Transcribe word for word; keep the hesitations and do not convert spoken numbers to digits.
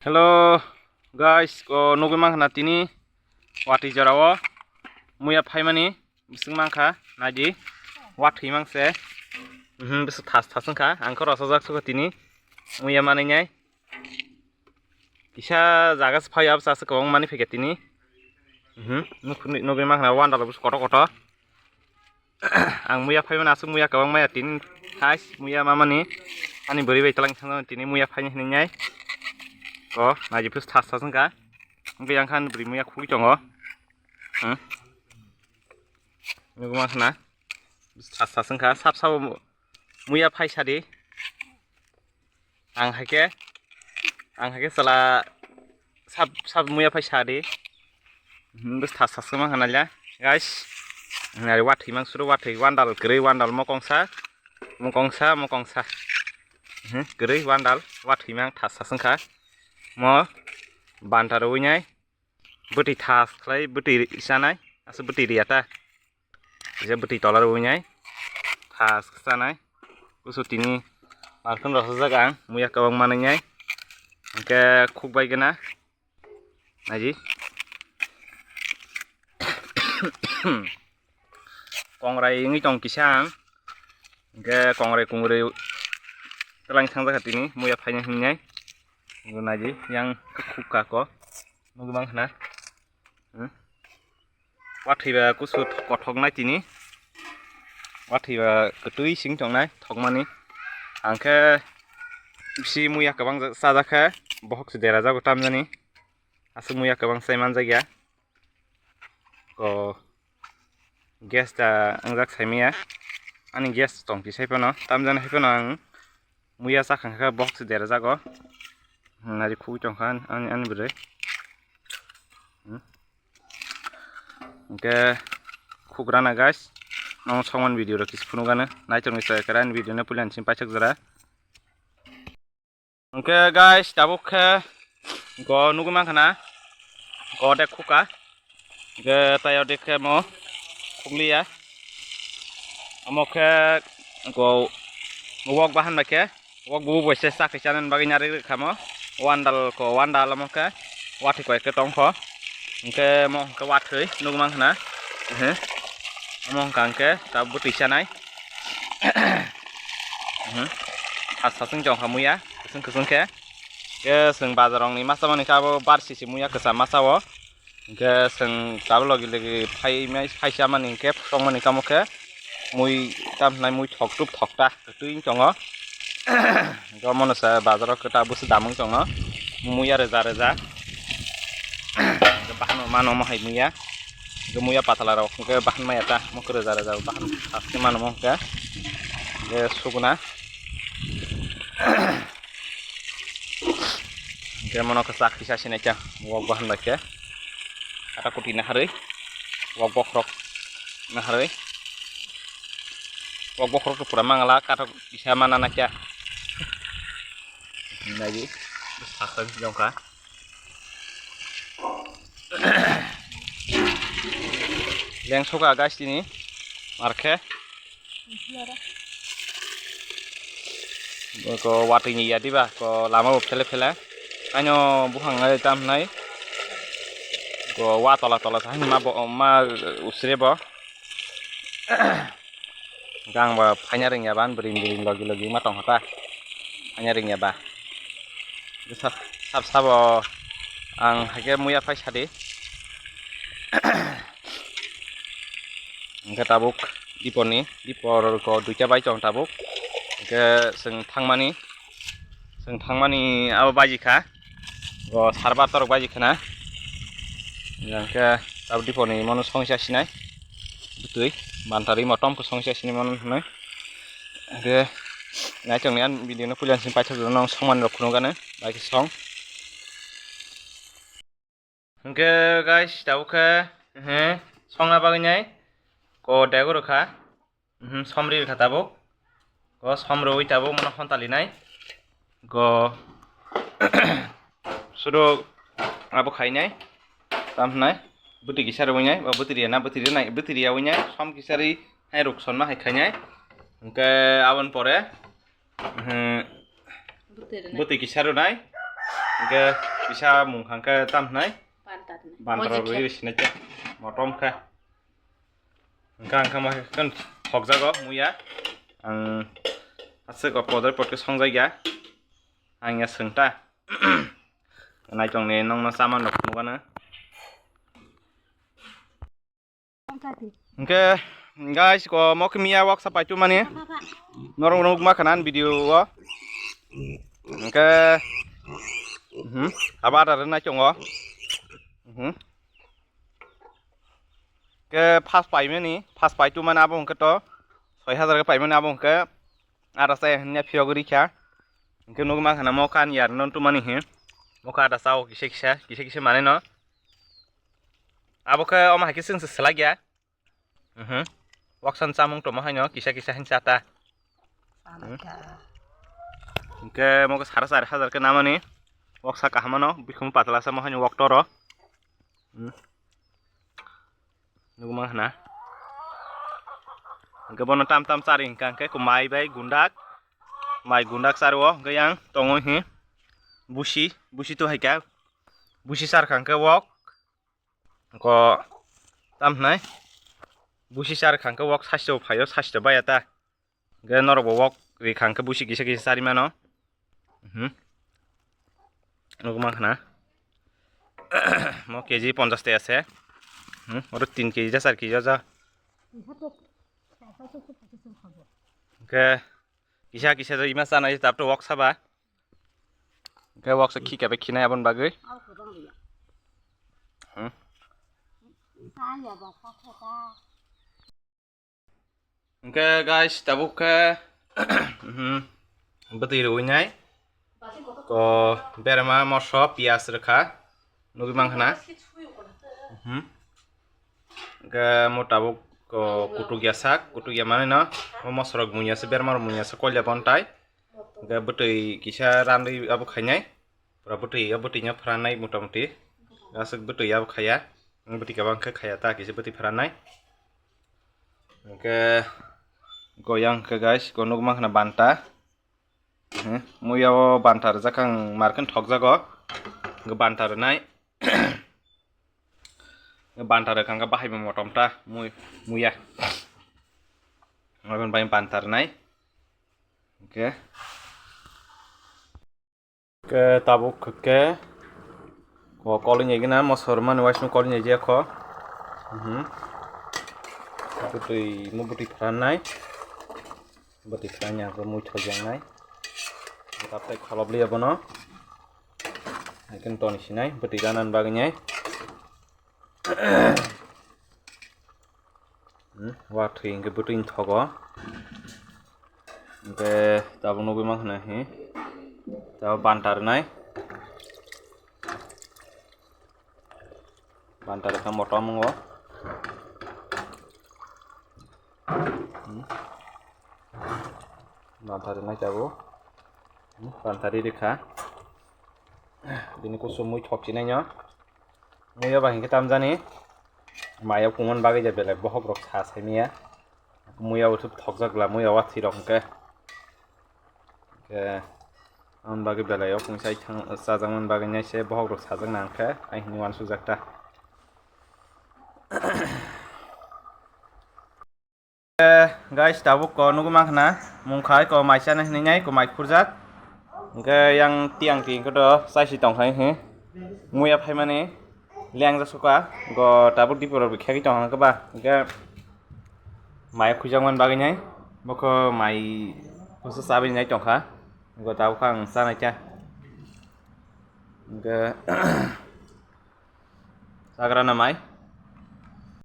Hello guys, ko nugwi mankha na tini watwi jorao muya phaimani bising mankha, naidi wathwi mangse. Mhm, bising thas thas wngkha, ang khe rosajak sukha tini muya manwi nai. Kisa jaga se phai abo chasuk kwbang mani phikha tini. Mhm, nugwi mankha na wandalo bising kotor kotor. Ang muya phaimani aswk muya kwbang maya tini thas muya mamani ani bwrwi bai twlang thangmani tini muya phaini hinwi nai. Ko naidi phus thas thas wngkha. Wngkha yang khan bwrwi muya khugwi tongo. Hmm. Nugwi mankha na. Thas thas wngkha sap sabo muya phai sadi. Ang haikhe, ang haikhe chwla sap sap muya phai sadi. Hmm, bwswk thas thas wngkha nalia guys. Nari wathwi mang suru wathwi wandal kwrwi wandal mokongsa, mokongsa, mokongsa. Hmm, kwrwi wandal wathwi mang thas thas wngkha. Mo banta rwi nai. Bwtwi thas khlai bwtwi chanai, aswk bwtwi riya ta. Kisa bwtwi tola rwinai thas chanai. Kusu tini markhun rosajak ang muya kwbang manwi nai. Hwnkhe khukbai gana. Naidi. Kongrai wngwi tong kisa ang. Hwnkhe kongrai kungrai twlang thangjakha tini muya phaina hinwi nai. Naidi yang khukha ko. Nugwi mankha na. Hmm. Wathwi ba kusu kothok nai tini. Wathwi ba kwtwi sing tongnai thokmani. Ang khe bisi muya kwbang chajak khe bohok se dera jago tamjani. Aswk muya kwbang chai manjak ya. Ko gas da wngjak saimaya. Ani gas tongpi sai phano tamjani hai phano ang muya chakha khe bohok se dera jago. Nari khugwi tongkha ani, ani bwrwi. Hmm. Hwnkhe khukrana guys, nong songman video rok kisa phunukgano. Naithokni chaya khe ani video no puila simi paithak jora. Hwnkhe guys, tabuk khe go nugwi mankha na, go de khuka. Hwnkhe tai o de khe mo khukliya. Omo khe go wok bahan bai khe. Wok bo bai se chakri chanani bagwi nari rwkha mo. Wandal ko, wandal omo khe wathwi koi khe tongkho. Hwnkhe mo hwnkhe wathwi nugwi mankha na. Ehe. Omo hwnkha hwnkhe ta bwtwi chanai. Ehe. Asa sasung chongkha muya. Kusung kusung khe. Khe chwng bazar rokni masa mani khe abo bar sisi muya kwcham masa o. Hwnkhe chwng tabuk logi logi phai mai phaisa mani hwnkhe phutokmani kamo khe mui tam hwnai mui thoktup thokta kwtwi wng tongo. Hwnkhe omono se bazaro kwta bwswk damung tongo muya rwja rwja. Hwnkhe bahan mano omo hai muya hwnkhe muya patala rok hwnkhe bahan maya ta mokhe rwja rwja bahan haste mano omo hwnkhe hwnkhe suguna. Hwnkhe mono khe chak kisa sinai khe wok bahan bai khe kata kuti naharwi wok bokhorok naharwi wok bokhorok to pura mangala katok kisa mana na kya nagi sasa jongka leng soka guys tini markhe Ko watwi ni ya diba ko lama bo phele phele. Aino buphang nai tam nai. Ko wa tola tola sa ma bo ma usre bo. Gang ba phanya ring ya ban bring bring logi logi ma tong hota. Phanya ring ya ba. Sab sab sabo ang hake muya phai sadi. Hwnkhe tabuk dipor ni, dipor ko duita bai tong tabuk. Hwnkhe chwng thangmani, chwng thangmani abo baji kha. O sarbar torok baji khna. Hwnkhe tabuk dipor ni mono songsa sinai. Bwtwi bantari motom khe songsa sinai mono hwnwi. Hwnkhe naitokni ani video no puila sini paithak rok no songmani rok phunukgani bai khe song. Hwnkhe guys, tabuk khe, ehe, songna bagwi nai ko dego rwkha, mhm, somri rwkha tabuk. Ko somrwi tabuk mono hontalinai. Ko sudo abo khainai, tam hwnai, bwtwi kisa rwinai, ba bwtwi rwnai, bwtwi rwinai, bwtwi rwinai, som kisa ri hai ruk sonma hai khainai. Hwnkhe aboni pore, ehe, bwtwi kisa rwnai. Hingke kisa mung hangke tam hinai? Bantar hinai. Bantar rok rwi sinai khe. Motom khe. Hingke ang khe ma khe thokjago muya. Ang aswk o podre pod khe songjak ya. Ang ya swng ta. Naitong ni nong no chaman rok phunuk ano. Hingke guys, ko mo khe miya wak sa paitu mani. Norok nukma khana video o. Hingke, mhm, abo adar nai chongo. Mhm. Ke first paimani, first paitu mani abo hingke to soi hajar ke paimani abo hingke ada saya hanya phiyok rikha. Hingke nukma khana mo kan yar non tu mani he. Mo ka ada sao kisa kisa, kisa kisa mani no. Abo khe omo hai khe chwng se selak ya. Mhm. Waksan chamung tongma haino kisa kisa hin chata. Hingke mo khe sara sari hajar khe namani. Waksa kaham ano bikhung patla samo haino wak toro. Hmm. Nukma hana. Hingke bono tam tam chari hingka hingke ko mai bai gundak. Mai gundak chari o hingke yang tongo hi. Busi, busi to hai kha. Busi char kha hingke wok. Ko tam hinai busi char khang khe wok saisto phaio, saisto baya ta. Hingke norok bo wok ri khang khe busi kisa kisa chari mano. Mhm. Nukma khana. Mo K G ponchash tei ase. Hmm, oro tin K G ja, char K G ja. Hingke kisa kisa rwi ma chanai tabto wok saba. Hingke wok se khika bai khinai aboni bagwi. Hmm. Hingke guys, tabuk khe, mhm, bwtwi rwi nai. Ko berma moso piyas rwkha. Nugwi mankha na. Mhm. Hingke mo tabuk ko kutuk ya sak, kutuk ya manwi no. Mo moso rok muya se, berma rok muya se kolya bontai. Hingke bwtwi kisa randwi abo khainai. Pura bwtwi, o bwtwi no phrannai motamuti. Aswk bwtwi abo khaya. Bwtwi kabang khe khaya ta kisa bwtwi phrannai. Hingke goyang khe guys, go nukma khna banta. Hmm, muya o banta rwjak ang marken thokjago. Go banta rwnai. Banta rwkha hingke bahai bo motom ta mui-, muya. Aboni bai banta rwnai. Hingke. Ke tabuk ke ko koli nyai gina mosor mani waisno koli nyai je ko. Mhm. Bwtwi mo bwtwi phrannai. Bwtwi phranya ko mui thok yang nai. Tap tai khalop liya bono. Hai ken toni sinai bwtwi ganan bagwi nyai. Hmm, wa thwi hingke bwtwi thogo. Hingke tabuk nugwi mankha na hi. Tabuk banta rwnai. Banta rwkha motom wngo. Hmm. Banta rwnai tabuk. Hmm, banta ri rwkha. Bini kusu mui thok chinai no. Muya ba hingke tamjani. Maya kungman bagwi ja belai bohok rok sa sai miya. Muya uthuk thokjak la muya wathi rok hingke. Hingke, aboni bagwi belai o kung sai thang, chajakmani bagwi nai se bohok rok sajak nang khe, ai hini uansuk jak ta. Eh, guys, tabuk ko nugwi mankha na, mung khai ko mai chana hinwi nai, ko mai khurjak. Hingke yang tiang ti hingke to chaisi tong khai hi. Muya phaimani leng ja suka, go tabuk dipo rok bi khegwi tong hangke ba. Hingke mai khujak man bagwi nai, bokho mai kusu chabwi nai tong kha. Go tabuk ang chanai kha. Hingke chagra na mai.